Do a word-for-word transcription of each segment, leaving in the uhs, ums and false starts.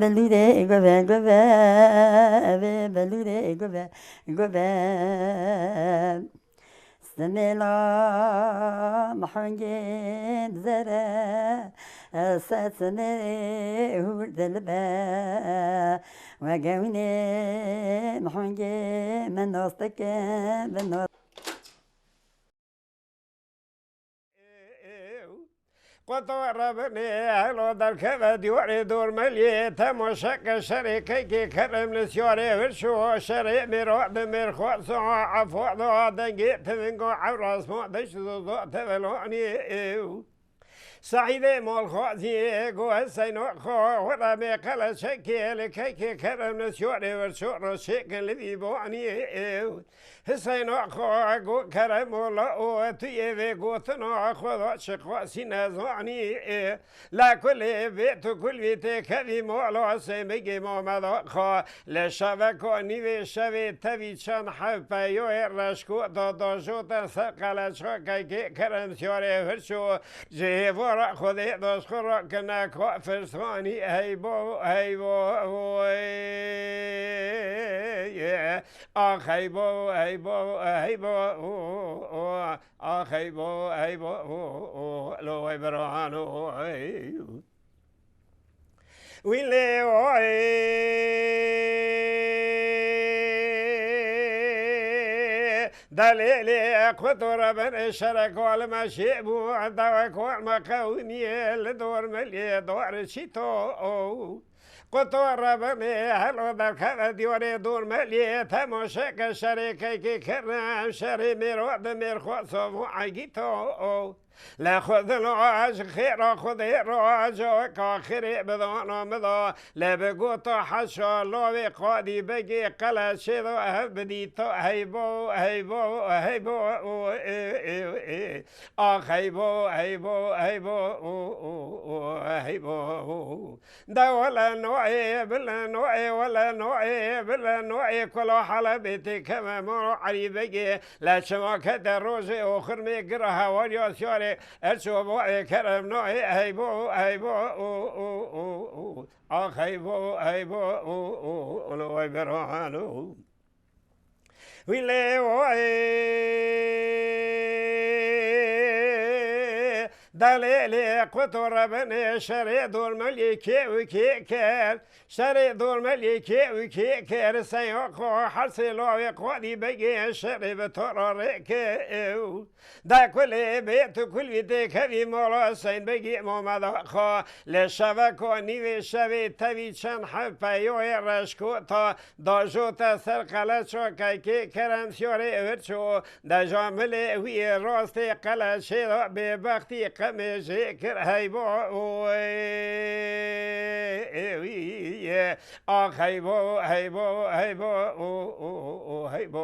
Belûrê guve guve, vê belûrê guve guve. Simêla mihungê dizere, se simê hûr dilibe. Wegewînê mihungê min nas dikin, bi nas. Quto rebinê helo derkeve diyarê dormeliyê, temaşeke şerê keykê kerem nisyarê virşo şerê mêra di mêrxwaso efo da dengê tivingo ewrasma deşt zozo tevelonî ew. Seîdê malxwaziyê go Heseyno xo, xwe remê qeleçekê li keykê kerem nisyarê virşo roşêkin li vî bonî ew. Hiseyna xwe got, Kerem ola o, tu yê vê gotina xwe da çi qasî nezanî. La kulê bê tu kul vî têkevî mala Sêmigê Mameda xwe. Li şeveka nîvê şevê tevî çend heb peyoyê reşko da dajote ser qeleçakekê kerem siyarê hirço. Ji hêvara Xwedê da ji xwe rakine ka firsvanî heybo, heybo, oy. Ax heybo, heybo, heybo, o, o. Ax heybo, heybo, o, o. Lo wey birano, ey. Wî lê oy. Delêlê xwe to re bin şerek alime şê bû. Dewek alime qewimiyê li dor milê dar çîto. Quto rebinê helo derkeve diyarê dormeliyê, temaşeke şerê keykê kerem şerê mêro di mêrxwaso vo egîto. Le xwe dilo ji xêra Xwedê ra caweka xêrê bidana mida, le bi gota heşa lawê qadî begê qeleçê da hev bidîta heybo, heybo, heybo, o, e, e, e. Ax heybo, heybo, heybo, o, o, o, heybo. De wele noê, bile noê, wele noê, bile noê, kula Helebê têkeve moro Elî Begê. Le çima kete rojê û xirmê gira hewariya siyarê, erço boê kerem noê, heybo, heybo, o, o, o, o. Ax heybo, heybo, o, o, o, lo wey berano. Wî lê oê, delê lê quto rebinê şerê dormeliyê kê û kê ker. Şerê dormeliyê kê û kê ker, seyo xo hersê lawê qadî begê şerê bi to ra rê ke ew. De kulê bê tu kul vî têkevî mala Hüseyn Begî Mameda xwe. Lê şeveko nîvê şevê tevî çend heb peyoyê reşko ta dajote ser qeleço keykê kerem siyarê virço. De jamilê wî rastê qeleçê de bêbextî qemê jê kir heybo. Oy, ê wî ye. Ax heybo, heybo, heybo, o, o, o, heybo.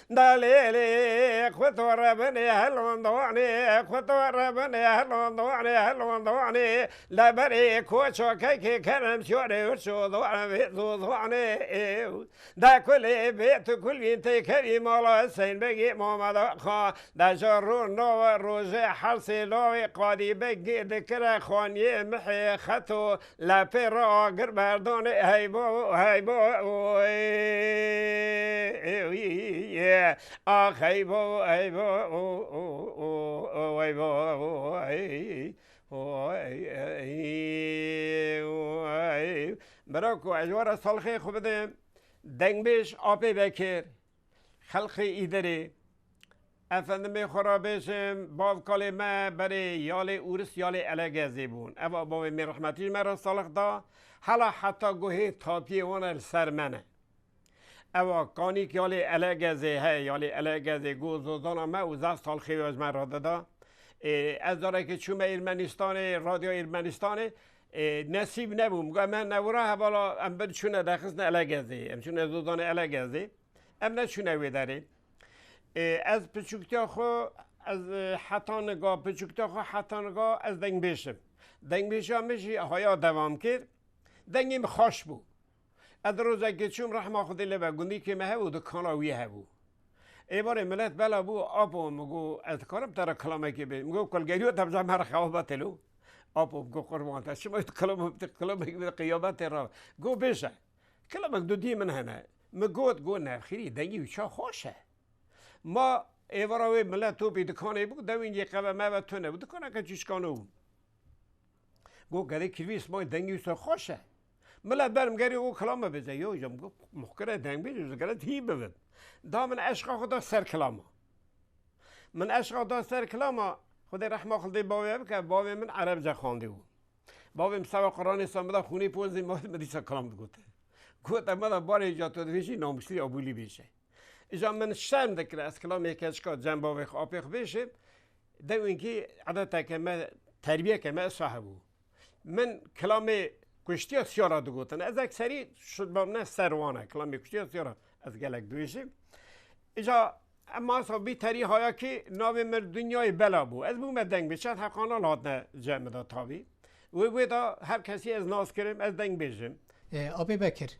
Delêlê, quto rebinê helondanê, quto rebinê helondanê, helondanê. Leberê koço keykê kerem siyarê virço doan vê zodanê ew. De kulê bê tu kul vîn têkevî mala Hüseyn Begê Mameda xwe. De ji rû nava rojê hersê lawê qadî begê dikire xaniyê mihê xeto. Lepê re agir berdonê heybo, heybo, oy, oy, ax heybo, heybo, o, o, o, o, heybo, oy, oy, oy, oy. Bira ku ez ji we re salixê xwe bidim, dengbêj Apê Bekir, xelqê Îdirê, efendimê xwe re bêjim, bavkalê me berê yalê Ûris, yalê Elegezê bûn. Eva bavê min rehmetî ji me re salix da, hela heta guhê tapiyê wan e li ser me ne. Ewa kanîk yalê Elegezê heye, yalê Elegezê got zozana me û zaf salixê wê ji me re dida. Ê, ez carekê çûme Ermenistanê, Radyo Ermenistanê, ê, nesîb nebûm. Got, me newira hevala em bin çûne dexistin Elegezê. Em çûne zozanê Elegezê. Em neçûne wê derê. Ê, ez piçûktiya xwe, ez, e, heta niga, piçûktiya xwe heta niga ez dengbêj im. Dengbêjiya min jî haya devam kir. Dengê min xweş bû. Ez rojekê çûm, rehma Xwedê lê be, gundîkê me hebû, dikana wî hebû. Êvarê milet bela bû, apo, min got, ez dikarim te re kilamekê bêjim? Min got, kulgeriyo te bi me re xewa bete lo. Apo, min got, qurban te, çima tu kilama, tu kilamekê bide qiyametê re? Got, bêje. Kilamek dudiyê min hene. Min got, got, nexêrî, dengê wî ça xweş e. Ma êvara wê milet topî dikanê bû, dewên yê qeve meve tune bû. Dikaneke çûçikane bû. Got, gedê kirvî, sima dengê wî ser xweş e. Milet ber min gerî û kilama bêje. Yo, ya min got, muxkire dengbêj, ez gere hî bibim. Da min eşqa xwe da ser kilama. Min eşqa da ser kilama, Xwedê rehma Xwedê bavê bike, bavê min Erebce xwendî bû. Bavê min seba Quranê sa min da xûnê pozê ma min dîsa kilam digote. Got, "Ema da barê ca tu dibêjî, namûslî abûlî bêje." Îja min şerm dikir, ez kilamê keçika cem bavê xwe, apê xwe bêjim. Dewên kî edeteke me, terbiyeke me wisa hebû. Min kilamê kuştiya siyara digotin. Ez ekserî şibamne ser wan e. Kilamê kuştiya siyara ez gelek dibêjim. Îja em masa bî terî haya kî navê min Dinyayê Bela bû. Ez bûme dengbêj. Çend heqanal hatine cem min de tabî. Wê wê de her kesî ez nas kirim, ez dengbêjim. E, Apê Bekir,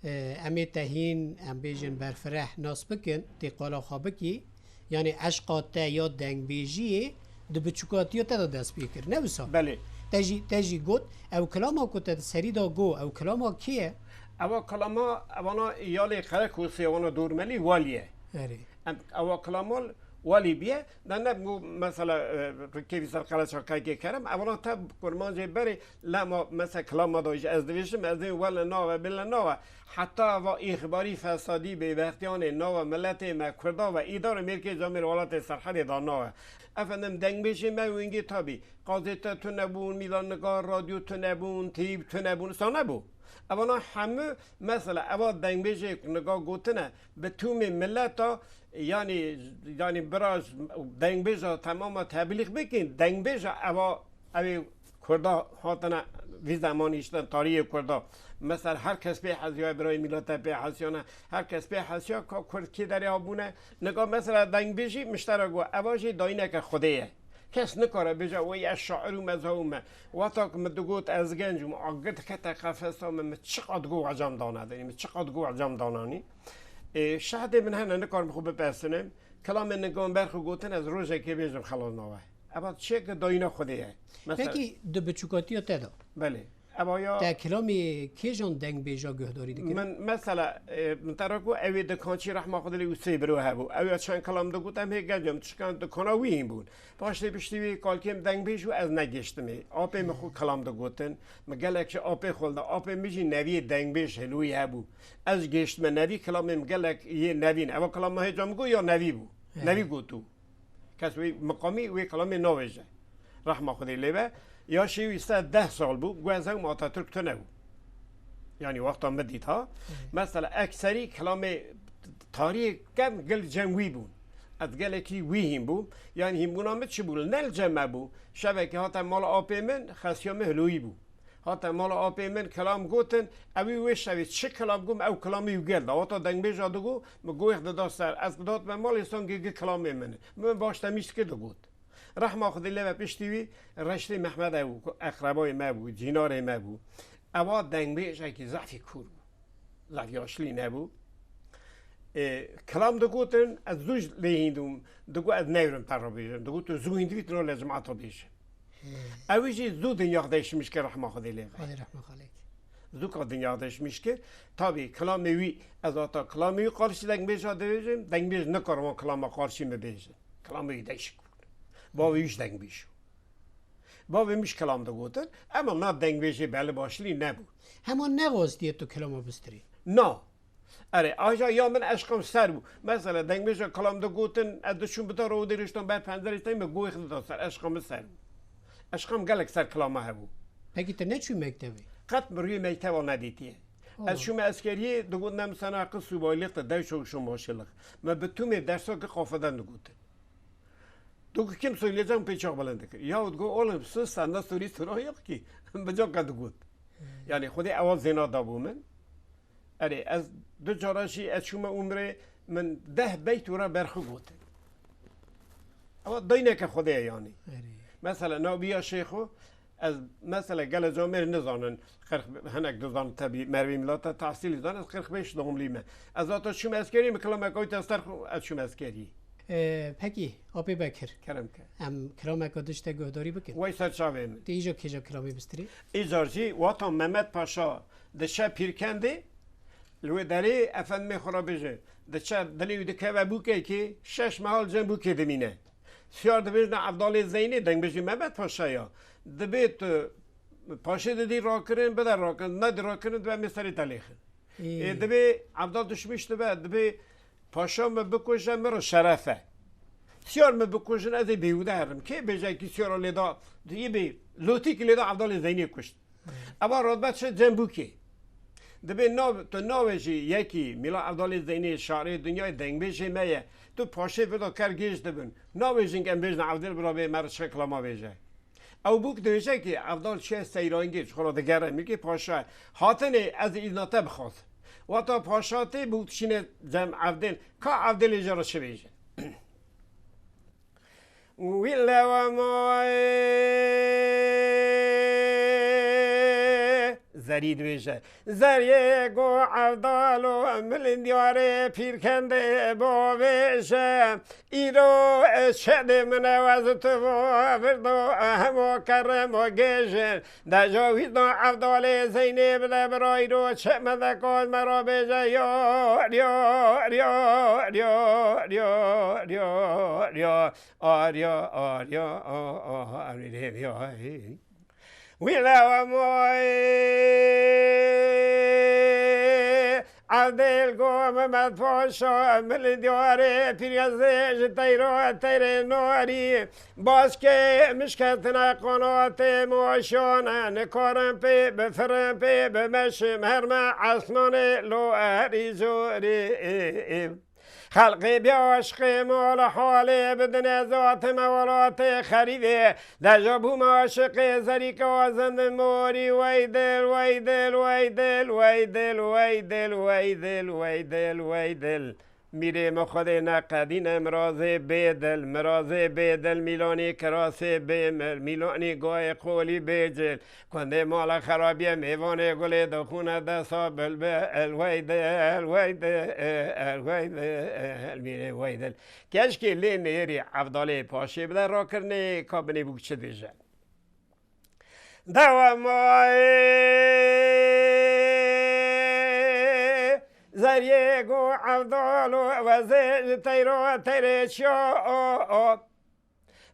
e, em ê te hîn, em bêjin berfireh nas bikin, tê qala xwe bikî. Yanî eşqa te ya dengbêjiyê di biçûkatiya te de dest pê kir, ne wisa? Belê. Te jî, te jî got, ew kilama ku te di serî de got, ew kilama kê ye? Ewa kilama, evana yalê Qerekosê, wana Dormelî, Walî ye. Erê. Em, ewa kilama Walî biye, de ne bû mesela, e, kêfî ser Qereçakayekê kerem, evana te kurmancê berê, lema mesela kilama da jî ez dibêjim, ez dê wele nawe, bile nawe. Heta va îxbarî fesadî bêbextiyanê nawe miletê me Kurda ve îdar û mêrkê camêr welatê Serhedê da nawe. Efendim, dengbêjê me wingê tabî. Gazete tune bûn, mîdan nigar, radyo tune bûn, tîb tune bûn, sa nebû. Evana hemû mesela eva dengbêjê niga gotine, bi tûmê mileta, yanî, yanî bira dengbêja temama teblîx bikin, dengbêja eva, evê Kurda hatine vî zemanî işte tarihê Kurda. Mesela her kes pê hesiya, birayê milete pê hesiyane, her kes pê hesiya ka Kurd kê derê habûne. Nika mesela dengbêjî miştera got, eva jî dayîneke Xwedê ye. Kes nikare bêje, "Wey ez şair û mezahû me." Wexta ku min digot, "Ez genc im", agir dikete qefesa min, min çiqad got, "Ecem dane." Denî min çiqad got, "Ecem dananî." Ê, şehdê min hene, nikarim xwe bipersinim. Kilamê nigan ber xwe gotin, ez rojekê bêjim xelas nawe. Eva çiyeke dayîna Xwedê ye. Mesela Pekî di biçûkatiya te de? Belê. Eva ya Te kilamê kêjan dengbêja guhdarî dikir? Min mesela, e, min te re got, ew ê dikançî rehma Xwedê lê Usê Biro hebû. Ew ya çend kilam digot, em hê genc em tişkan dikana wî hîn bûn. Paştê piştî wî kalkêm dengbêj û ez negêştimê. Apê min xwe kilam digotin. Min gelek ji apê xwe li da. Apê min jî neviyê dengbêj hilwî hebû. Ez gêştime nevî, kilamê min gelek yê nevîn. Ewa kilama hêca min got ya nevî bû. He. Nevî gotû. Kes wê miqamî wê kilamê navêje. Rehma Xwedê lê be. Yaşê wî sed deh sal bû, got ez hewm Atatürk tune bû. Yanî wexta min dît ha. Hı. Mesela ekserî kilamê tarî kem gil cem wî bûn. Ez gelekî wî hîn bûm. Yanî hînbûna min çi bû? Ne li cem me bû. Şevekê hate mala apê min, xesiya min hiloyî bû. Hate mala apê min, kilam gotin, ewî wê şevê çi kilam got, ew kilamê wî gel da. Wata dengbêja digot, min goyek dida ser. Ez didatme malê, sangê gi kilamê min. Min baş temîz kir digot. Rehma Xwedê lê be piştî wî Reştê Mehmed ew ku eqrebayê me bû, cînarê me bû. Ewa dengbêjekî zafî kûr bû. Zaf yaşlî nebû. Ê, kilam digotin, ez zû lê hîndibûm. Digot, ez neyrim te re bêjim. Digot, tu zû hîndivî, tu lê cemaeta bêjim. Hmm. Ew jî zû dinya xwe değişmiş kir, rehma Xwedê lê be. Xwedê rehma xalek. Zû ka dinya değişmiş kir. Tabî, kilamê wî, ez hata kilamê wî qarşî dengbêja dibêjim, dengbêj nikar wan kilama qarşî min bêje. Kilamê wî değişik bû. Bavê wî jî dengbêj bû. Bavê min jî kilam digotin, ema na dengbêjê belê başlî nebû. Hema nexwastiye tu kilama bistirî? Na. Erê, aja ya min eşqam ser bû. Mesela dengbêja kilam digotin, ez diçûm bi dara û dirêjtan ber pencerê tey min goyê xwe dida ser, eşqa min ser bû. Eşqam gelek ser kilama hebû. Pekî tu neçû mektebê? Qet min rûyê mekteba nedîtiye. Allah. Ez çûme eskeriyê, digot ne min sana hakkı subaylıktır, dev çavuşun başılık. Me bi tümê dersa ki kafeden digotin. Digot kim söyleyeceğim pê çax bilind dikir. Yahut got oğlum sus, sende soru soran yok ki. Bi caka digot. Hmm. Yani Xwedê ewa zêna dabû min. Erê, ez du cara jî ez çûme Umrê, min deh beyt wira ber xwe gotin. Ewa dayneke Xwedê ye yanî. Erê. Mesela Nabiya Şêxo, ez mesela gele camêr nizanin, qirx, hinek dizanin tebî mervî milata tahsîlî zanin, ez qirx beş doğumlî me. Ez hata çûm eskerî, min kilameka wî te ser xwe, ez çûm eskerî. Ee, peki, Apê Bekir. Kerem ke. Em kilameka dişte guhdarî bikin. Wey ser çavê min. Tê îja kêja kilamê bistirî? Îcar jî wata Mehmet Paşa diçe Pîrkendê, li wê derê efendimê xwe re bêje, diçe dilê wî dikeve bûkekê, şeş meha li cem bûkê dimîne. Siyar dibêjne Evdalê Zeynê, dengbêjî Mehmet Paşa ya. Dibê tu paşê didî rakirin, bide rakirin, nedî rakirin, dibe mê serê te lêxin. Ê. Ê, dibê Evdal duşmiş dibe, dibê paşa min bikuje, min re şeref e. Siyar min bikujin, ez ê bêhude herim. Kê bêje kî siyara lê da, tu yê bê lotîkî lê da Evdalê Zeynê kuşt. Eva rotbe çi cem bûkê. Dibê nav, tu navêjî yekî Mîla Evdalê Zeynê şarê dinyayê dengbêjê me ye. Tu paşê vê da ker gêj dibin. Navêjin em bêjin Evdal bira bê me re çend kilama bêje. Ew bûk dibêje ki Evdal çiye seyrangê, ji xwe re digere, mîrkê paşa. Hatinê ez îzna te bixwaz. Wata paşa tê bûk dişîne cem Evdal. Ka Evdalê jê re çi bêje? Wî lewe mayê Zerî dibêje. Zeriyê go Evdalo milindiyarê pîrkendê bavêje. Îro çedê min e wez tu vo virdo hemo kerem û gêjin. Dejo wî do Evdalê Zeynê bide bira îro çe me de kod me ro bêje yo, yo, yo. Arya, arya, a, a, a, arya, ay. Wî lewe moy. Evdêl go Mehmet Paşa, milî diyarê pîrgezê ji teyra teyrê narî. Baskê mişketine qanatê moşane, nikarin pê bifirin pê bimeşim, herme esmanê lo herî zorî. Xelqê bê aşiqê mala halê bidine zatime welatê xerîbê. Deja bûme aşiqê zerîka zendin morî wey dil, wey dil, wey dil. Mîrê me Xwedê neqedîne mirazê bê dil, mirazê bê dil, mîlanî kirasê bê mil, mîlanî goyê qolî bê cil. Kundê mala xerabiyê mêvanê gulê dixûne desa bilbil, wey dil, wey dil, wey dil, mîrê wey dil. Keşkê lê nêrî Evdalê paşê bide rakirinê ka binê bûk çi dibêje. Dewa mayê Zeriyê go Evdalo wezê ji teyro teyrê çiya o, o.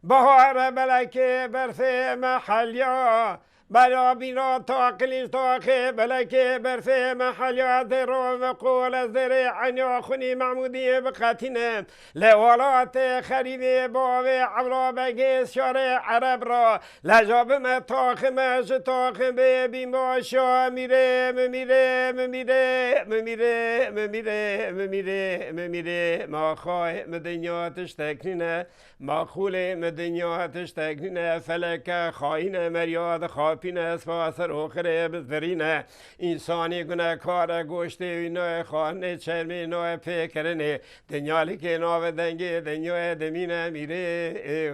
Bahare belekê berfê me helya, bela bîna taqilî taxê belekê berfê me helya, dê rove qol ez dê rê enya xunî Mehmûdiyê biqetîne. Lê welatê xerîbê bavê Evla Begê siyarê Ereb ra, leja bime taxime ji taxim bê bîn başa mîrê, mi mîrê, mi mîrê, mi mîrê, mi mîrê, mi mîrê, mi mîrê, ma xay, mi dinya tiştek nîne. Maqûlê mi dinya tiştek nîne, feleke xayîne, merya dixapîne, spa ser oxirê bizdirîne. Însanî gunekar e, goştê wî nayê xwarinê, çermê nayê pêkirinê. Dinya likê navê dengê dinyayê dimîne, mîrê, ew,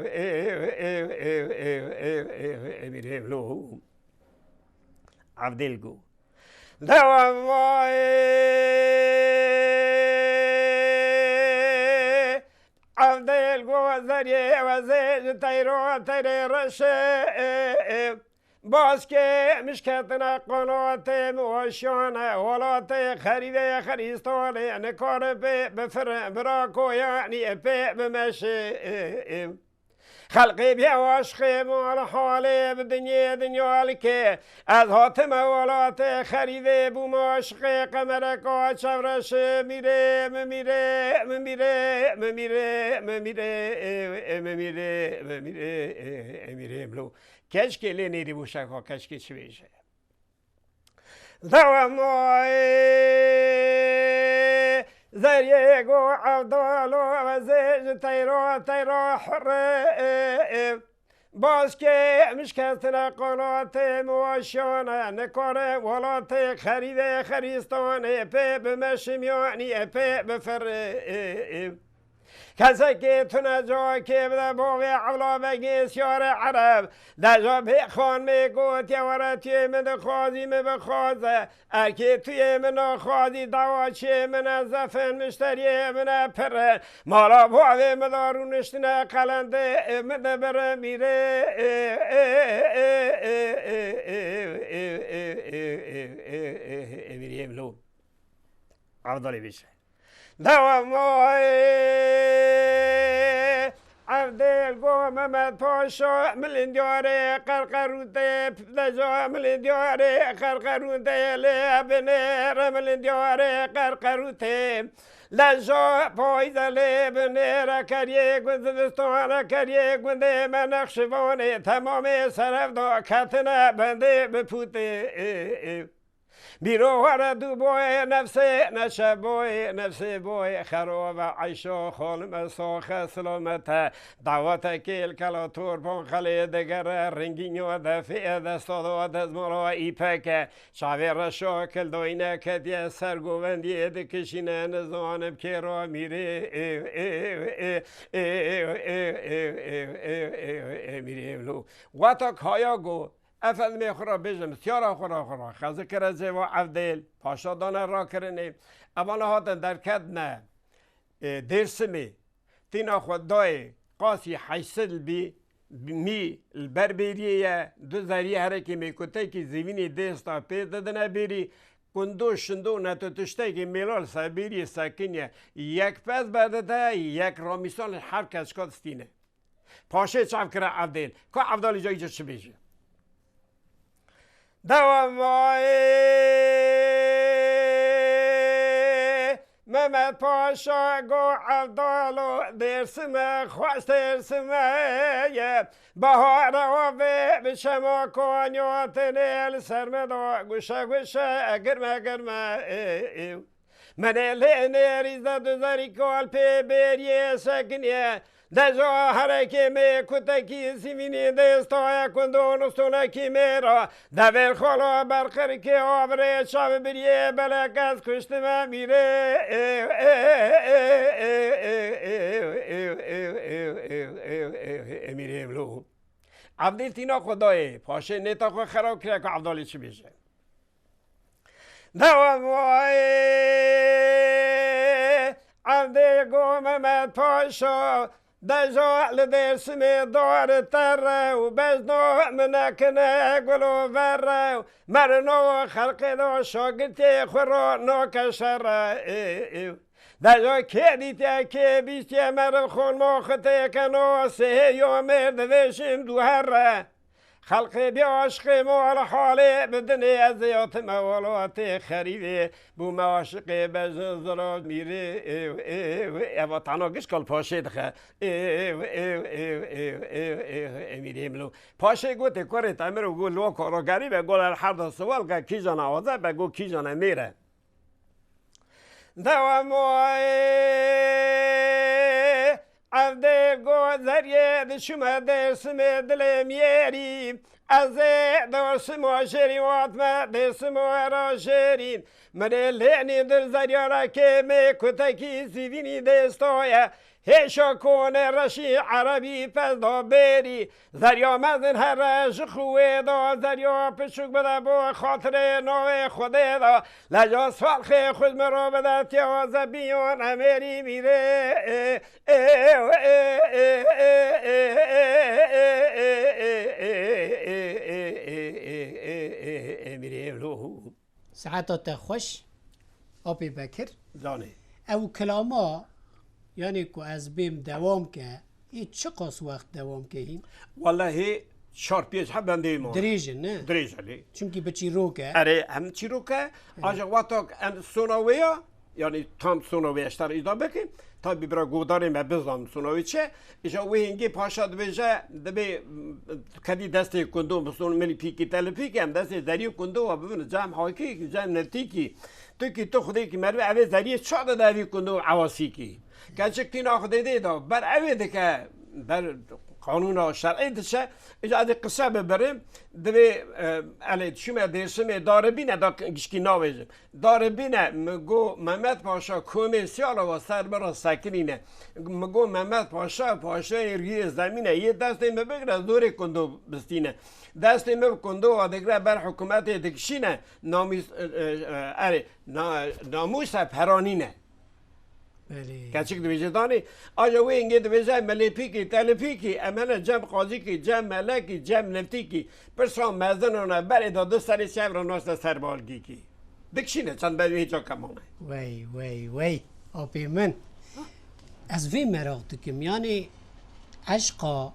ew, mîrê lo. Evdêl go. Dewa vayê Evdêl go zeriyê wezê ji teyro teyrê reşê. Baskê mişketine qanatê min weşane, welatê xerîbê xerîstanê, nikare pê bifirin, bira koyanî pê bimeşê. Xelqê bê aşiqê mal halê bi dinyê dinya like. Ez hatime welatê xerîvê bûme aşiqê qemereka çevreşê mîrê, mi mîrê, mi mîrê, mi mîrê, mi mîrê, mi mîrê, mi mîrê, mi mîrê, mi mîrê, milo. Keşkê lê nêrî bû şeka keşkê çi bêje. Dewa moyê zeriyê go evdalo vezê ji teyra teyra hurê. Baskê mişkestine qolatê muaşiyane, nikare welatê xerîvê xerîstanê pê bi meşimyanî pê bi firê. Kesekê tune cakê bide bavê Ewla Begê Siyarê Ereb. Deja bê xanmê gotiye were tuyê min dixwazî min bixwaze. Erkê tuyê min naxwazî dawa çê min e zefin mişteriyê min e pirin. Mala bavê min da rûniştine qelendê min de birin mîrê. Emiriyê min lo. Evdalê bêje. Dewa moyê Evdêl go Mehmet Paşa milindiyarê qerqerûtê, deja milindiyarê qerqerûtê lê binêre milindiyarê qerqerûtê. Deja payze lê binêre keriyê gund zivistane keriyê gundê me Nexşivanê temamê serevda ketine bendê bi pûtê. Bîro were dû boyê nefsê neçe boyê nefsê boyê xero ve eyşo xolime soxe silomete. Dawete kêl kela torpon xelê digere ringînyo defê desta do dezmala îpeke. Çavê reşo kildoyne ketiye ser govendiyê dikişîne nizanim kêro mîrê. Mîrê evlo. Weta kaya go. Efendimê xwe re bêjim, siyara xwe re xwe re xezikire cêva Evdêl, paşa dane rakirinê. Evana hatin derketine, e, Dêrsimê. Tîna xwe dayê qasî heyşt sed bî, mî li ber bêriyê ye, du zerî herekî mêkutekî zîvînî dêsta pê didine bêrî, kundo şindo neto tiştekî mêla li ser bêriyê sekiniye. Yek pez berdide, yek ramîsan li her keşka distîne. Paşê çav kire Evdêl. Ka Evdalî cayî çi bêje? Dewa mayê Mehmet Paşa go Evdalo Dêrsime xweş Dêrsime ye. Bahara ve bi şema Konya tenê li ser me da guşe guşe girme girme. Menê lê nêrî zed û zerî kal pê bêriyê sekiniye. Deja herekê me kutekî sîvînî dêstaye kundo nustonekî mêra. Devêr xala berqirkê avirê çav biriyê belek ez kuştime mîrê. Mîrê evlo. Evdîl tîna xwe dayê. Paşê nêta xwe xera kire ku Evdalê çi bêje. Dewa vayê Evdê go Mehmet Paşa, deja li Dêrsimê dar tere û bezna min nekine gulo vere û merino xelqê da şagirtê xwe ra nake şere. Deja kê dîtiye kê bîstiye meriv xolma xwe têkeno sihê yo mêr divêjin du here. Xelqê bê aşiqê mal halê bi dinê ez ê hatime welatê xerîvê. Bûme aşiqê bejin zira mîrê. Eva tana giş kal paşê dixe. Mîrê milo. Paşê gotê kurê temir û got lo koro gerîbe gol her da siwal ke kîjan awaze be go kîjan e mêre. Dewa moyê Evdê go zeriyê diçûme Dêrsimê dilê miyêrî. Ez ê Dêrsima jêrî watme Dêrsimo era jêrî. Minê lênî dir zeryarekê mê kutekî zîvînî dêstoye. Hêşa konê reşî erebî pez da bêrî. Zerya mezin here ji xuwê da zerya piçûk bide bo xatirê navê Xwedê da. Leja salxê xwe ji min re bide tiya zebiyan emêrî mîrê. Mîrê evlo. Saeta te xweş, Apê Bekir. Canê. Ew kilama, yanî ku ez bêm dewam ke, Ê çiqas wext dewam ke hîn? Wellahî çar pênc heb bendê mane. Dirêj e, ne? Dirêj e lê. Çimkî bi çîrok e. Erê, hem çîrok e. Ancak wexta em sona wê ya, yani tam sona wê ya ji te re îda bikim. Tabi bira godarê me bizan sona wê çi. Îja wê hingê paşa dibêje, dibê, m, kedî destê kundo, bi son milî pîkî telipîkî, em destê zerî kundo wa bibin cem hakî, cem neftikî. Tu kî tu xudê kî merve evê zeriyê ça de devî kundo ewasî kî. Keçik tîna xudê dê da, ber evê dike, ber qanûna şer'ê diçe, îca ez ê qise bibirim, divê, e, elê çûme Dêrsimê daribîne da gişkî navêjim. Daribîne, mi got Mehmet Paşa komê Siyalova ser min re sekinîne. Mi got Mehmet Paşa, paşayê riyê zemîne, yê destê mi bigire, zorê kundo bistîne. Destê mi bi kundo wa digire ber hikûmetê dikişîne, namîs-, e, e, e, erê, na-, namûse peranîne. Belê. Keçik dibêje danê, aja wê hingê dibêje melêpîkî, telifîkî, em hene cem qazîkî, cem melekî, cem neftîkî, pirsa mezinan e, berê de du serê çev re naşte ser balgîkî. Dikşîne çend ber wê ca kemane. Wey, wey, wey. Apê min. Ez vê meraq dikim. Yani eşqa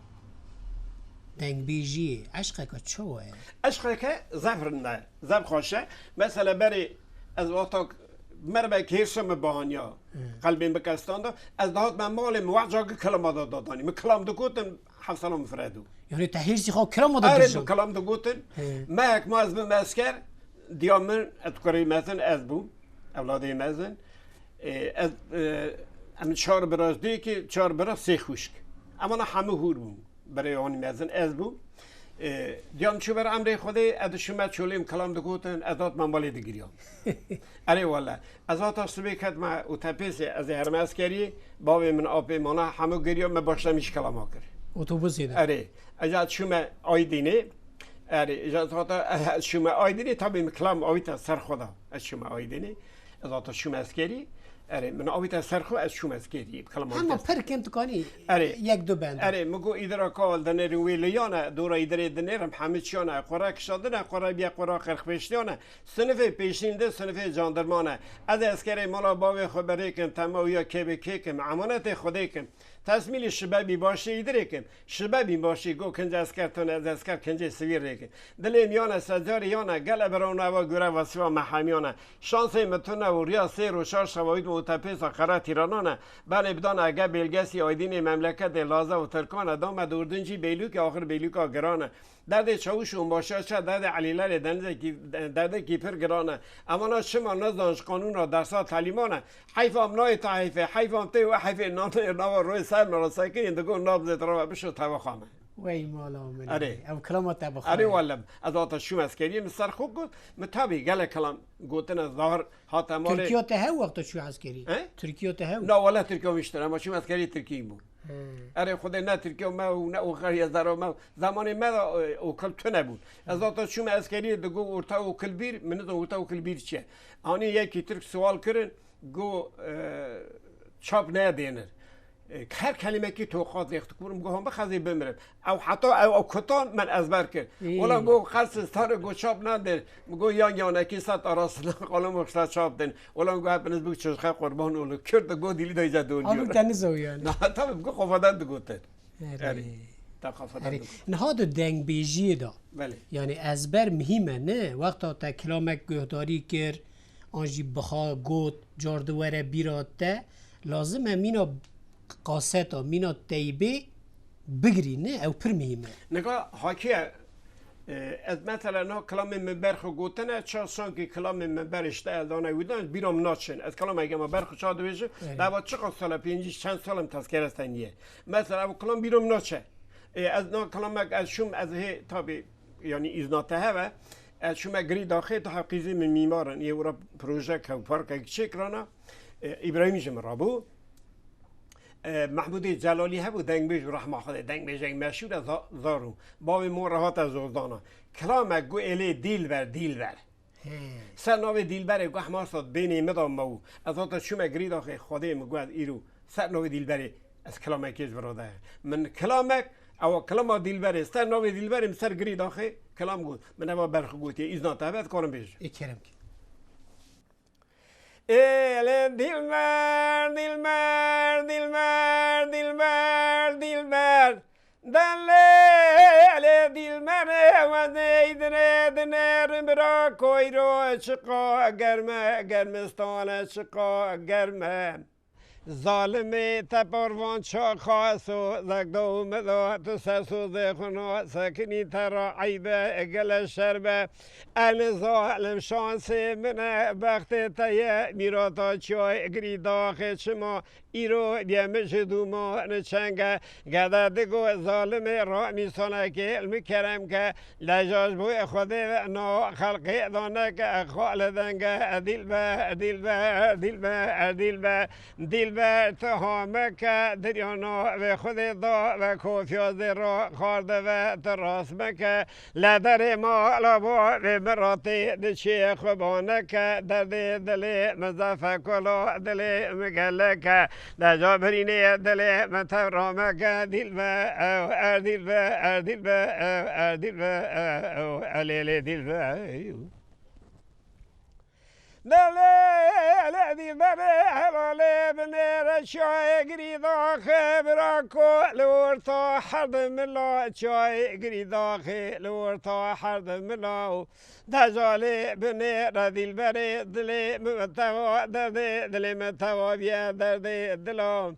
dengbêjiyê, eşqeke çawa ye? Eşqeke zef rind e, zef xweş e. Mesela berê ez wexta mermek hêrşe min bahaniya, qelbê min kestanda, ez dihat me malê min weh cagî kilama da dadanî. Min kilam digotin, hevsala min firedû. Yani te hêrsî xwe kilama da Erê, dirjan? Min kilam digotin. He. Mehek ma ez bim esker, diya min, et kurê mezin ez bûm, ewladê mezin. E, ez, e, em çar bira, dê ki çar bira sê xwişk. Em ana hemû hûr bûn. Birê wan mezin ez bûm. E, diyam çû ber emrê Xwedê, ez dişûme çolê min kilam digotin, ez hat me malê digiriyam. Erê wele. Ez hata sibê ketme û tepêsê ez ê herime eskeriyê, bavê min apê mana hemû giriya, me başlamiş kilama kir. Otobusê de? Erê. Ez hat çûme Aydînê. Erê, ez hata, ez çûme Aydînê, tabi min kilam awîta ser xwe da. Ez çûme Aydînê. Ez hata çûm eskerî. Erê, min awîte ser xwe, ez çûm eskerî. Bi kilama Hema wî te- pir kêm tu kanî Erê. yek du bend. Erê, min got îdira ka dinêrin wê liyane, dora îdirê dinêrim, hemî çiyane, qura kişadine, qura biye, qura qirxpêştiyane. Sinifê pêşîn de, sinifê candirmane. Ez eskerê mala bavê xwe berêkim, tema wî ya kê bi kê kim, emanetê Xwedê kim. Tesmîlî şibe bîbaşî îdirê kim. Şibe bîbaşî go kince esker tune, ez esker kincê sivî rêkin. Dilê miyane secarî yane, gele birona eva gure vesiva mehamiyane. Şansê mi tune û riya sêr û şar şeva wît û tepêsa qere tîranane. Belê bidane ege bêlgesî aydînê memleketê laze û tirkane, dame dûrdincî beylûkê axir beylûka girane. Derdê çawûş û onbaşiya çe, derdê elîlerê denizekî, derdekî pir giran e. Emana çima nezan ji qanûna dersa telîman e. Heyfa em nayê te heyfê, heyfa em tê we heyfê nanê nava royê ser me re sekinîn digo nabzê te re bişo tebexa me. Wey mala min. Erê. Ew kilama te bixwe. Erê wellem. Ez hata çûm eskeriyê min ser xwe got. Min tabî gelek kilam gotine zahir hate malê. Tirkiya te hew wexta çû eskerî? He? Tirkiya te hew? Na wele Tirkiya miştir, ema çûm eskeriyê Tirkiyî bû. He. Erê Xwedê ne Tirkiya me û ne û xeriya zera me û zemanê me de, e, û kil tune bûn. Ez hata çûm eskeriyê digo orta û kil bîr, min nizan orta û kil bîr çi ye. Anî yekî Tirk sual kirin, got, e, çap ne dênir. E, her kelimekî toqat rêx dikir, min got, hamba xezê bimirim. Ew heta ew, ew kutan min ezber kir. Î. Wela got, qel sistane got, çap nadin. Min got, yan yanekî set arasında qalim û xişta çap din. Wela got, hepiniz bû çocuk'a kurban olun. Kürt de got, dili de iyice dönüyor. Abi te nizo yani. Na, tabii, got, kafadan digotin. Erê. Erê. Ta kafadan Erê. Digotin. Niha di dengbêjiyê de. Belê. Yani ezber muhîm e, ne? Wexta te kilamek guhdarî kir, an jî bixa got, car di were bîra te, lazim e mîna kaseta, mîna teybê bigirî, ne? Ew pir muhîm e. Nika hakiye, e, ez mesela niha kilamê min ber xwe gotine, ça sankî kilamê min ber işte eldana wî dan, bîra min naçin. Ez kilameke me ber xwe ça dibêjim, Evet. Dava çiqas sala, pêncî çend sal em tezkere te niye. Mesela ev kilam bîra min naçe. E, ez na kilamek ez şûm, ez hê, tabi, yani îzna te heve. Ez şûme girî daxê, tu heqîzî min mîmar in. Yê ora projek hev, parkek çêkirana. E, Îbrahîm ji min rabû. E, Mehmûdê Celalî hebû, dengbêj û rehma Xwedê, dengbêjek meşhûr e, za-, zar û bavê min re hate zozdana. Kilamek got êlê dîlber, dîlber. He. Ser navê dîlberê got hema sat bênê min da me û ez hate çûme girî daxê Xwedê min got ez îro ser navê dîlberê ez kilamekê ji vira de. Min kilamek, ewa kilama dîlberê, ser navê dîlberê min ser girî daxê kilam got. Min eva berxwe gotiye, îzna te hebe ez karim bêjim. Ê kerem ki. Êlê dîlber, dîlber, dîlber, dîlber, dîlber. Ewe ney dinê dinêrin bira koyro çiqa germe, germistane çiqa germe. Zalimê te parvan çaxa so, zekda û meda tu ser sozê xwe na sekinî te ra eybe, gele şer be. Elê zalim şansê min e, bextê te ye, mîrata çiyayê girî daxê çima. Îro bîye min ji dûman çeng e, gede digo zalimê ra mîsanekê li min kerem ke, leja ji bo Xwedê ve na xelqê da neke, xalidenge, dîlbe, dîlbe, dîlbe, dîlbe, dîlbe, tu ha meke, diryana ve Xwedê da ve kofiya zê ra xar de ve tu rast meke, Li derê mala bavê miratê diçê xwe baneke, derdê dilê min zefekula dilê min geleke. Deca birînê dilê min tevra meke, dîlbe ew, er dîlbe, er dîlbe ew, er dîlbe ew, elê lê dîlbe ew. Delê, lê dîlberê hevalê binêre çayê girî daxê bira ku li orta her di mila çayê girî daxê li orta her di mila û dejalê binêre dîlberê dilê min teva derdê dilê min teva biye derdê dila.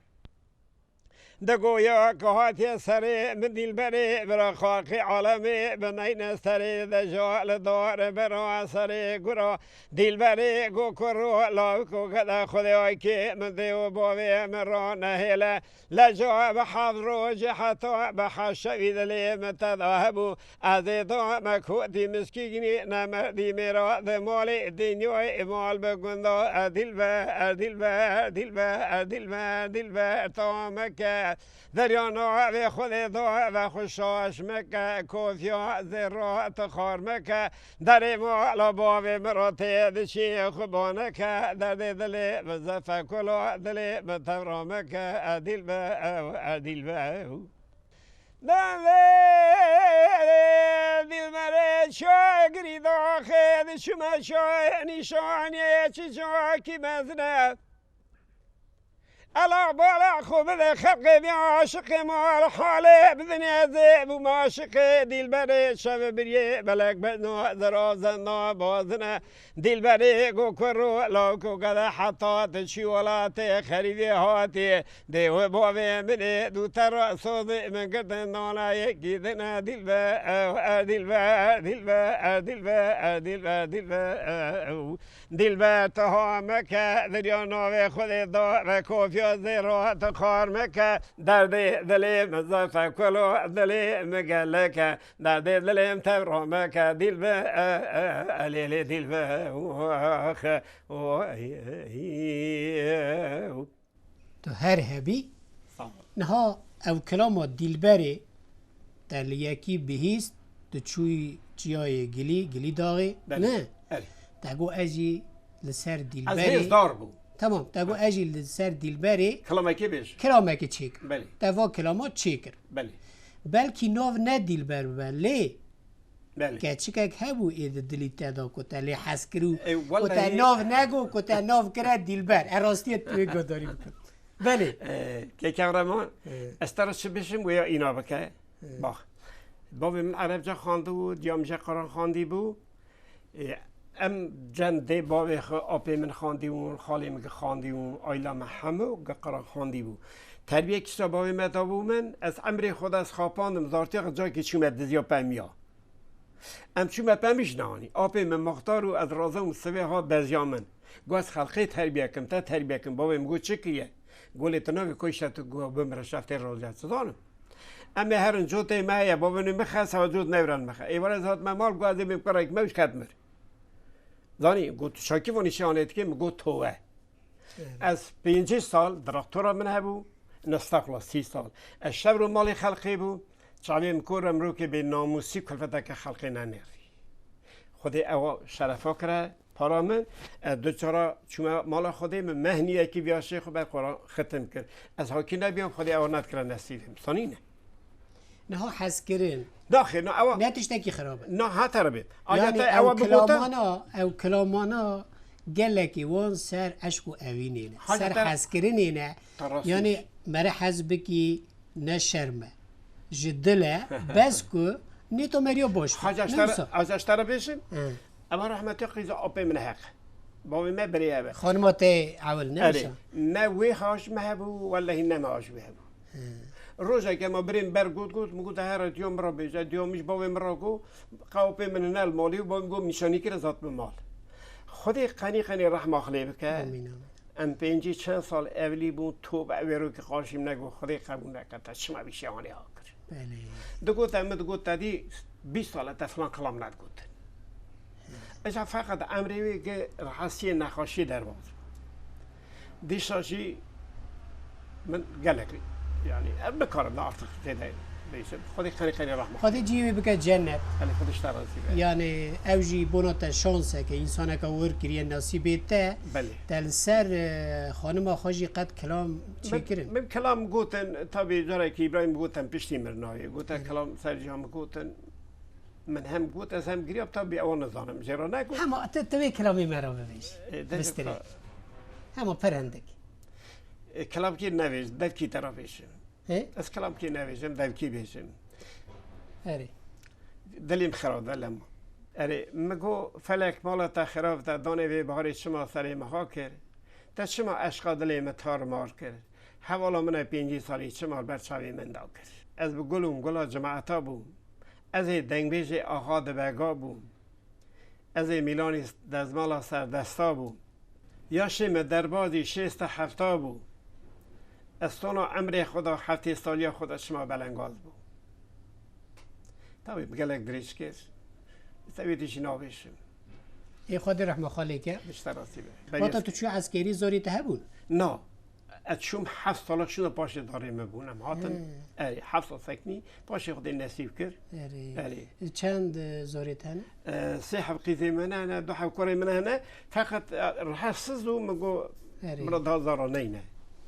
Digoya ku hatiye serê min dîlberê, bira xaqê alemê bineyne serê, deja li dar bira serê gura dîlberê, go kuro lawiko gede Xwedê aykê min dê û bavê min ra nehêle. Leca bi heft rojê heta bi heft şevî dilê min te da hebû. Ez ê dame kotî miskînî ne merdî mêra di malê dinyayê mal bi gunda e dîlbe, e dîlbe, e dîlbe, e dîlbe, e dîlbe, ta meke. Deryana vê Xwedê da ve xwe şaş meke, kofiya zêra tu xar meke. Derê mala bavê min ra tê diçî xwe baneke, derdê dilê min zefekula dilê min tevra meke, e dîlbe ew, e dîlbe ew. Derdê dîlberê çay girî daxê diçime çay nîşaniyê çi cakî mezine. Ela bala xwe bide xelqê bî aşiqê mal halê bidinê zê bû maşiqê dîlberê şevê biriyê belek bezna zera zenda bazine. Dîlberê go kuro lawko gede heta tu çî welatê xerîbê hatî. Dê wê bavê min ê dû te re sozê min girtin dana yekî dine dîlbe ew, e dîlbe, dîlbe, e dîlbe, e dîlbe, dîlbe, ew. Dîlbe tu ha meke, derya navê Xwedê da ve kofiya zêra tu xar meke. Derdê dilê min zefekula dilê min geleke. Derdê dilê min tevra meke. Dîlbe, e, e, e, lê, lê, dîlbe, oh, oh, oh, e, e, e. Tu her hebî. Sağ ol. Niha ew kilama dîlberê te li yekî bihîst, tu çûyî çiyayê gilî, gilî daxê. Belê. Ne? Belê. Te got ez jî li ser dîlberê. Ez hêzdar bûm. Tamam, te got ez jî li ser dîlberê. Kilamekê bêj. Kilamekê çêkir. Belê. Te va kilama çêkir. Belê. Belkî nav ne dîlber bibe, lê Belê. Keçikek hebû ê di dilî te de ku te lê hez kir û E, ku te wellahî nav nego, ku te nav kire dîlber. E, rastiyê tu wê guhdarî bikin. Belê. E, Kekevreman, E. ez te re çi bêjim, wê ya îna bike. E. Bax, bavê min Erebca xwendibû, diya min jî Quran xwendîbû. E, em cem dê bavê xwe, apê min xwendîbûn, xalê min xwendîbûn, ayla me hemû gi Quran xwendîbû. Terbiyek kisa bavê me dabû min, ez emrê xwe de ez xapandim, zartiya xwe cakê çûme diziya pemiya. Em çûme pemîş nehanî. Apê min muxtar û ez razam û sivê ha beziya min. Got ez xelqê terbiye kim, te terbiye kim. Bavê min got çi kiriye? Got lê tu navê koyşe tu got bimire şeftê roziya çi zanim. Em ê herin cotê me heye, bavê min mixe, sewa cot newran mixe. Êvara ez hatime mal, got ez ê bim kurek me û ket mir. Zanî, got tu şakî vanî şiyanê dikê, min got towe. Ez pêncî sal direktora min hebû, nestexla sî sal. Ez şevro malê xelqê bû, çavê min kor em rokê bê namûsî kulfeteke xelqê nenêrî. Xwedê ewa şerefa kire, para min, ez du cara çûme mala Xwedê min mehniyekî viyaşê xwe ber xwe re xitim kir. Ez hakî nebiyam, Xwedê ewa nedikire nesîbê min. Sanîne. Niha hezkirin. Daxê, na ewa. Ne tiştekî xirab e. Na hate re bê. Aja te ewa bigota. Ew kilamana, ew kilamana gelekî wan ser eşq û evînê ne. Ser hezkirinê ne. Yanî mere hez bikî ne şerm e. Ji dil e, bes ku Nîto meriya baş bû. Haca ji te re, haca ji te re bêjim. Hı. Ema rehmetiya qîza apê min heq. Bavê me birê ev e. Xanima te ewil ne Erê, wisa? Ne wê haş me hebû, wellehî ne me haş wê hebû. Hı. Rojeke ma birê min ber got, got, min got, "Here diya min re bêje." Diya min ji bavê min re got, "Qe apê min hine li malê." Û bavê min got, "Nîşanî kir, ez hatime mal." Xwedê qenî qenî rehma xilê bike. Amîn, amîn. Em pêncî çend sal evlî bûn, tobe wê rokî qarşî min negot, Xwedê qebûl neke, te çima vî şehanê ha kir? Belê. Digot, em digot, te dî bîst sal e te filan kilam nedigotin. Îca feqet emrê wê gi rehesiyê nexweşiyê derbas bû. Dîsa jî min gelek, yani, em nikarim da artık tê de bêjim. Xwedê qenî qenî rehma. Xwedê cihê wê bike cennet. Belê, Xwedê ji te razî be. Yani, ew jî bona te şans e ke, însaneke wir kiriye nesîbê te. Belê. Te li ser, e, xanima xwe jî qet kilam çêkirin? Min, min kilam gotin, tabî carekî Îbrahîm gotin piştî min nayê. Gote Hı. kilam ser ciya min gotin. Min hem got, ez hem giriyam, tabî ewa nizanim. Jê re negot. Hema te, te wê kilamê me re bibêj. E, de Bistirê. ka- Hema per hindik. E, kilamkî nevêj, devkî te re bêjim. He? Ez kilamkî nevêjim, devkî bêjim. Erê. Dilê min xirab de lema. Erê, min got, felek mala te xirab de, danê vê baharê çima serê min ha kir? Te çima eşqa dilê min tar mar kir? Hevala min e pêncî salî çima li ber çavê min da kir? Ez bi gul û gula cemaeta bûm. Ez ê dengbêjê axa dibega bûm. Ez ê mîlanî dezmala serdesta bûm. Yaşê me derbazî şêst û hefta bû. Ez sona emrê xwe da, heftê saliya xwe da çima belengaz bû. Tabî bi gelek dirêj kir. Tevî dî jî navêjim. Ê Xwedê rehma xwe lê ke. Ji te razî be. Wata tu çû eskerî zorê te hebûn? Na. Ez çûm heft salek şûna paşê darê me bûn. Em hatin. Hmm. Erê, heft sal seknî. Paşê Xwedê nesîb kir. Erê. Erê. Çend, e, zorê te hene? E, sê heb qîzê me ne hene, du heb kurê me ne hene. Feqet, e, rahatsiz û min got, Erê. min re daha zara neyne.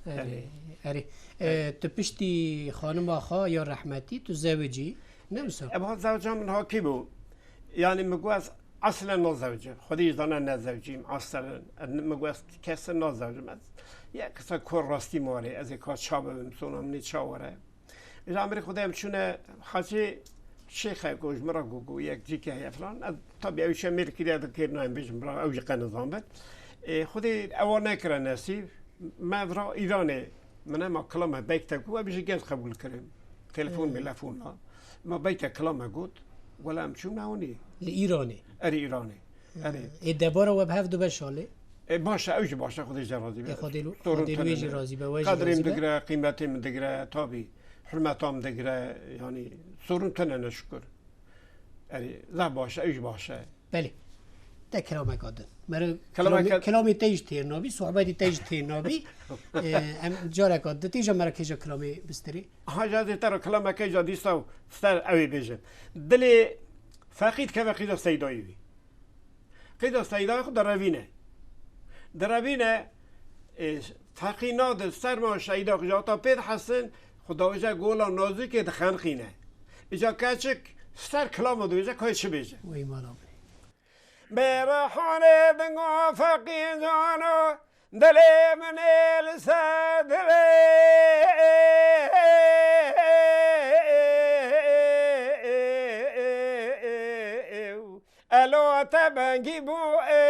Erê. Erê. Erê. E, tu piştî xanima xwe ya rehmetî, tu zewicî, ne wisa? E, ba zewca min hakî bû. Yani min got ez Eslen nazewcim. Xwedî jî zane nezewcîm. Eslen. Min got ez kesin nazewcim. Ez ya kisa kor rastî ma were. Ez ê ka ça bibim, sona min ê ça were. Ji amirê Xwedê em çûne hacê şêxe ku ji min re got, got yek cîke heye filan. Ez tabî ew şe mêl kiriye dikir nayên bêjim bira ew jî qe nizan bit. Ê, Xwedê ewa nekire nesîb. Me vira Îranê. Min hema kilame beytek û ev jî gel qebûl kirin. Telefon Hmm. melefon la. Ma beytek kilame got. Wela em çûn hewinî. Li Îranê? Erê Îranê. Hmm. Erê. Ê debara we bi hev dibe şalê? E, baş e, ew jî baş e, Xwedê ji te razî be. Ê Xwedê lu-, Sorun Xwedê tune wê jî ne. razî be, we jî Qedrê razî min be. digire, qîmetê min digire, tabî. Hurmeta min digire, yanî sorun tune ne şukur. Erê, zaf baş e, ew jî baş e. Belê. Te kilameka din. Mero Kilameka kilamê, kilamê te jî têr nabî, sohbetî te jî têr nabî. Ee, em careka di têja mera kêja kilamê bistirê. Ha, ja dê te re kilameke ja dîsa ser ew ê bêjim. Dilê feqî dikeve qîza Seydayê wî. Qîza Seydayê xwe derevîne. Derevîne, e, feqî nade serma Seyda xwe ji ata pê dihesin, xwe dawêje gola nazikê dixenqîne. Îca keçik ser kilama dibêje, kayê çi bêje? Wey mala min. Bêrixanê dingo feqî cano, dilê min ê li ser dilê. Elo te bengî bû, ê,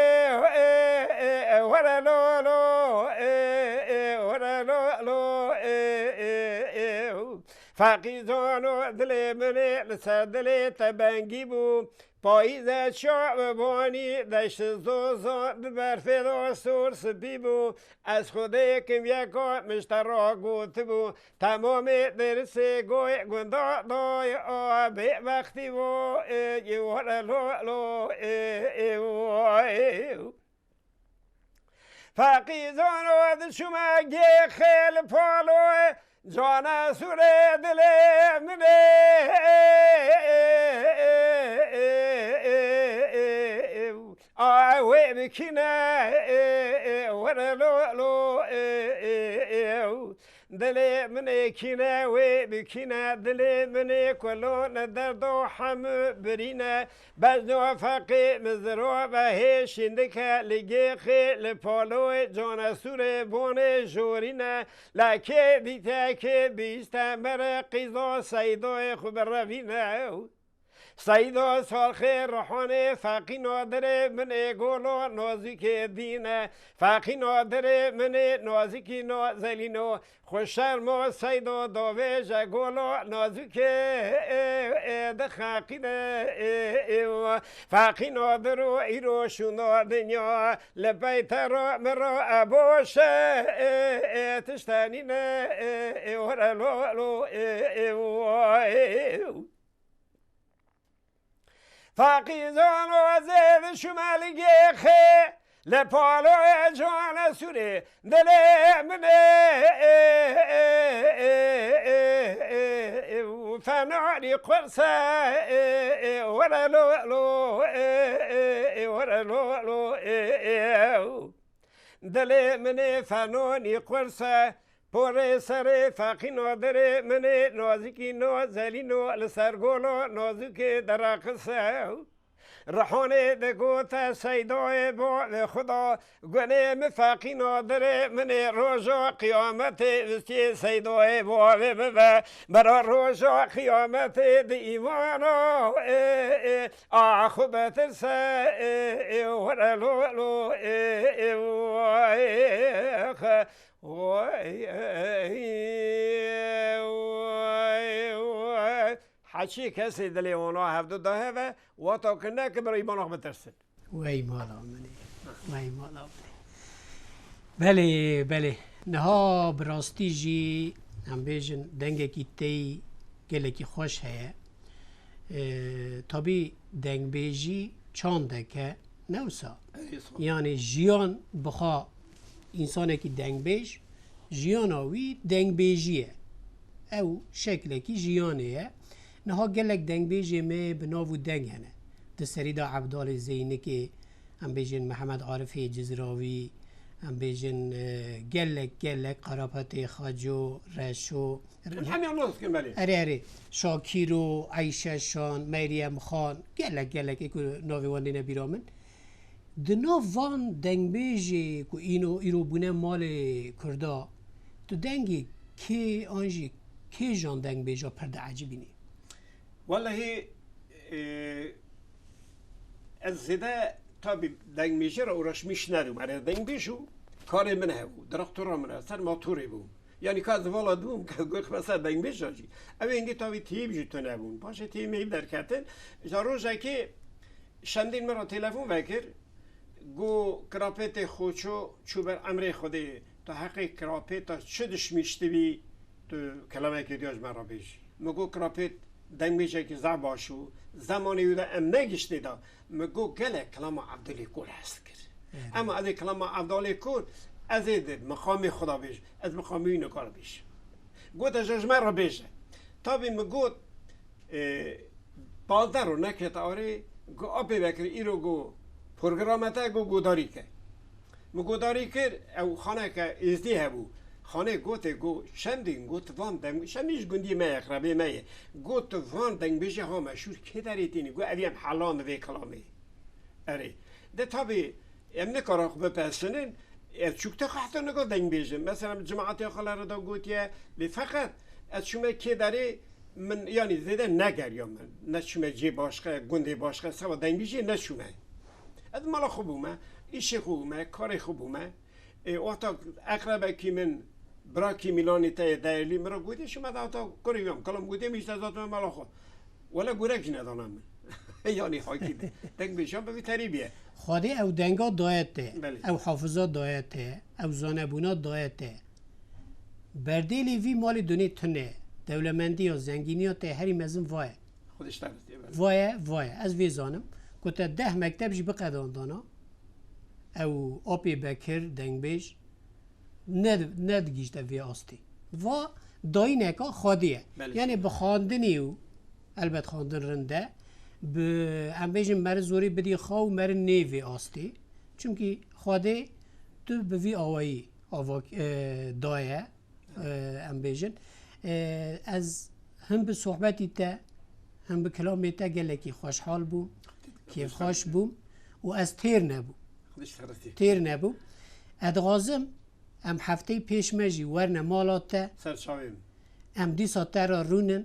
ê, ê, ê, were lo, lo, ê, ê, were lo, lo, ê, ê, ê. Feqî cano dilê min ê, li ser dilê te bengî bû. Payîze çav banî, deşt zozan bi berfê de sor spî bû. Ez xwedêkim yeka min ji te re gotibû. Temamê dersê goyê gunda dayê a bêbextî vo, ê, ê, were lo, lo, ê, ê, ê. Feqî cano diçûme gêxê li palo, cana sûrê dilê min ê. A wê bikîne, were lo, lo, dilê min ê kîne, wê bikîne, dilê min ê kulo li derdo hemû birîne. Bezno feqî min zirove hê şîndike li gêxê li paloyê, cana sûrê bonê jorîne. La kê dîte kê bîste mere qîza Seydoyê xwe birevîne. Seyda Salxê Rihanê, Feqî Nadirê min ê golo nozikê dîne. Feqî Nadirê min ê nozikî nazelîno. Xweşermo Seydo dovêje golo nozikê ê, ê, di xeqî de, ê, ê, ê, Feqî Nadir û îro şûna dinya. Li pey te re min re eboşe, ê, ê, tiştenî ne, ê, ê, were lo, lo, ê, ê, ê. Feqî Cano zêd şume li gêxê, li palo cane sûrê dilê min ê, ê, ê, ê, ê, ê, ê, û fenanî qurse, ê, ê, were lo, lo, ê, ê, ê, were lo, lo, ê, ê, û. Dilê min ê fenonî qurse, porê serê Feqî Nadirê min ê nozikî nazelîno li ser golo nozikê direqise. Rihanê digote Seydoyê bavê xwe da, gunê min Feqî Nadirê min ê roja qiyametê vistiyê Seydoyê bavê min ve, bera roja qiyametê di îmana, ê, ê, a xwe betirse, ê, ê, were lo, lo, ê, ê, ê, xe, Oy, ey, oy, oy. Heçî kesê dilê wana hevdu daheve, wata ku neke bira îmana xwe bitirsin. Wey mala min ê, wey mala min ê. Belê, belê. Niha bi rastî jî, em bêjin, dengekî tey gelekî xweş heye. Ee, tabî dengbêjî çandek e, ne wisa? Ey, sağ ol. Yanî jiyan bi xwe, însanekî dengbêj, jiyana wî dengbêjî ye. Ew şeklekî jiyanê ye. Niha gelek dengbêjê me bi nav û deng hene. Di serî de Ebdalê Zeynikê, em bêjin Mihemed Arifê Cizrawî, em bêjin, e, gelek, gelek Qarapetê Xaco, Reşo, Em hemî anons dikin, belê. Erê, erê. Şakîro, Eyşe Şan, Meryem Xan, gelek, gelek ê ku navê wan nêne bîra min. Di nav van dengbêjê ku îno, îro bûne malê Kurda, tu dengê kê an jî kê jan dengbêja pir diecibînî? Wellehî, e, ez zêde tabî dengbêjê re uğraşmış nebûm. Erê dengbêj û karê min hebû, direktora min e, ser matorê bûm. Yanî ka ez vala dibûm, ka got xwe ser dengbêja jî. Ew ê hingê tabî tîb jî tune bûn. Paşê tîb mîb derketin. Ji rojekê Şemdîn min re telefon vekir. Got, Kirapêtê Xoço çû ber emrê Xwedê, tu heqê kirapêta çi dişmîştibî, tu kelamekê diya ji me re bêjî. Min got, Kirapêt dengbêjekî zaf baş bû. Zemanê wî de em negiştê da. Min got, gelek kilama Evdalê Kor hez dikir. Evet. Ema ez ê kilama Evdalê Kor, ez ê di miqamê xwe de bêjim. Ez miqamê wî nikar bêjim. Got, ez ji me re bêje. Tabî min got, e, pazdeh roj nekete arê, got, Apê Bekir, îro got, programa te got, godarî ke. Min godarî kir, ew xaneke êzdî hebû. Xanê gotê, got, Şemdîn, got, van deng, Şemdîn ji gundî me ye, eqrebê me ye. Got, van dengbêjê ha meşhûr kê derê tînî? Got, ev yem helan vê kilamê. Erê. De tabî, em nikarin xwe bipesinin, ez çûk te qehto nika dengbêjin. Mesela, min cemaetê xwe re da gotiye, lê feqet ez çûme kê derê, min, yanî zêde negeriya min. Ne çûme cê başqe, gundê başqe, seba dengbêjê neçûme. Ez mala xwe bûme, îşê xwe bûme, karê xwe bûme. Ê, wexta eqrebekî min, birakî Mîlanî te yê değerli, min re gotê, şima de hata kurê wî em, kilam gotê, min îşte zatime mala xwe. Wele gurek jî nedana min. Yanî hakî de. Dengbêjan bi vî terî bîye. Xwedê ew denga daye te, Belê. Ew hafiza daye te, ew zanebûna daye te. Berdêlê vî malê dunê tune, dewlemendiya, zengîniya te herî mezin va ye. Xwedê ji te razî be. Va ye, va ye. Ez vê zanim. Ku te deh mekteb jî biqedandana, ew Apê Bekir, dengbêj, ne, nedigihîşte vê astê. Va dayîneka Xwedê ye. Belê. Yanî bi xwendinê û elbet xwendin rind e, bi, em bêjin meri zorê bidî xwe û meri nê vê astê. Çimkî Xwedê tu bi vî awayî ava, e, daye. Em bêjin. E, ez him bi sohbetî te, him bi kilamê te gelekî xweşhal bûm, kêfxweş bûm û ez têr nebûm. Têr nebûm. Ez dixwazim em hefteyê pêş me jî werne mala te. Ser çavê min. Em dîsa te re rûnin.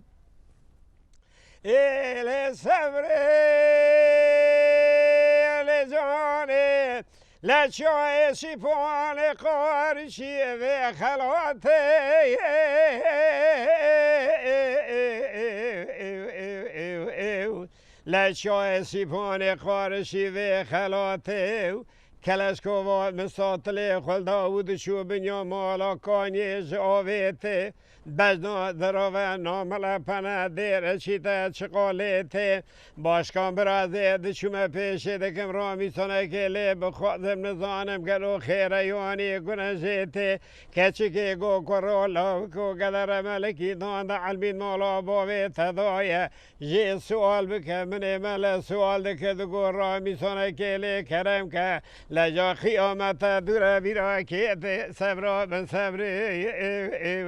Ê lê sevrê, lê canê, lê çayê şîponê qarşî vê xelatê. Lê çayê şîponê qarşî vê xelatê. Keleşkova misatilê xwelda û diçû binya mala kaniyê ji avê tê. Bejna dirave namele pene dêre çîte çiqalê tê. Başkan birazê diçûme pêşê dikim ramîsanekê lê bixwazim nizanim gelo xêre yanî gune jê tê. Keçikê go kuro lawiko gedere melikî dan de elmîn mala bavê te daye. Jê sual bike, minê me le sual dike, digo ramîsanekê lê kerem ke, leja qiyamete dûre vîra kê tê, sevra bin sevrê, ew, ew,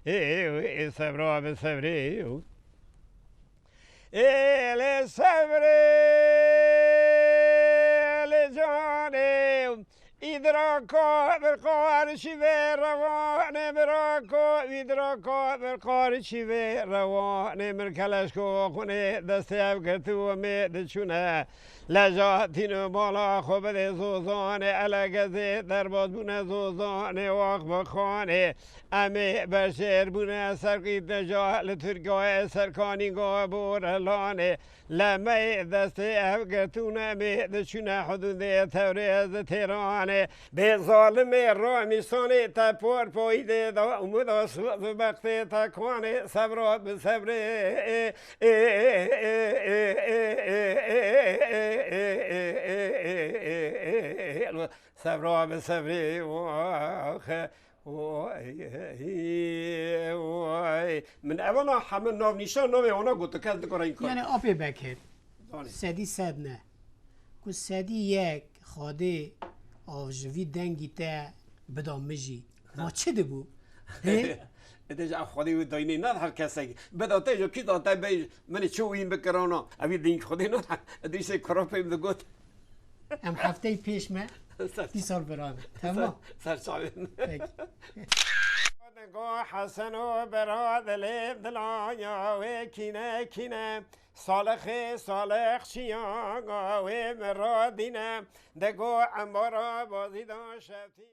ew, sevra bin sevrê, ew. Ê lê sevrê, lê canê, îdraka bir qarşî vê rewanê, birako îdraka bir qarşî vê rewanê, min keleşko xunê destê ev girtî û mê diçûne. Leja tîno mala xwe bidê zozanê, ele gezê derbaz bûne zozanê, wax bi xanê. Em ê berşêr bûne serkî deja li Tirkiyeyê serkanî go bore lanê. Lê me destê ev girtûne mê diçûne hudûdê tewrê ez di têranê. Bê zalimê ramîsanê te por poyî dê da û min da bextê te kanê sevra bi sevrê. Sevra bi sevrê, oxe. Oy, oy. Min evana heme navnîşan navê wana got, kes nikare înkar. Yani apê Bekir, Zanî. Sedî sed ne. Ku sedî yek Xwedê av ji vî dengî te bida min jî. Ma çi dibû? Hê? Ete ji ev Xwedê wê daynê ned her kesek. Bida te ji kî da te bey, min çi wîn bikirana. Evî ding Xwedê ned. Edî şey kura pê digot. Em hefteyê pêş me Ser- dîsal birabe. Tamam. Ser, ser çavên. Peki. Go Hesen û bera dilê dilaya wê kîne kîne. Salixê salix çiya wê min radîne. De go embara bazî da şevtî.